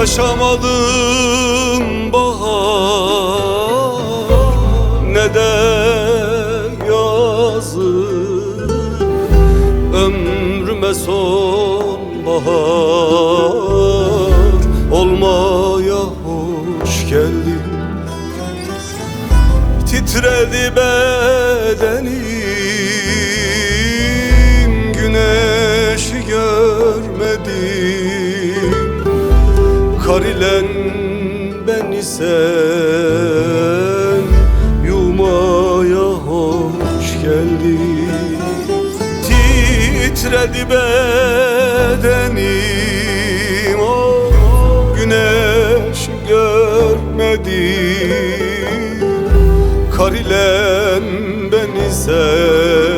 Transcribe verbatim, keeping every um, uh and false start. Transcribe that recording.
Yaşamadım bahar ne de yazı, ömrüme sonbahar olmaya hoş geldin. Titredi bedenim, güneşi görmedim. Kar ile beni sen yumaya hoş geldin. Titredi bedenim, o güneş görmedim. Kar ile beni sen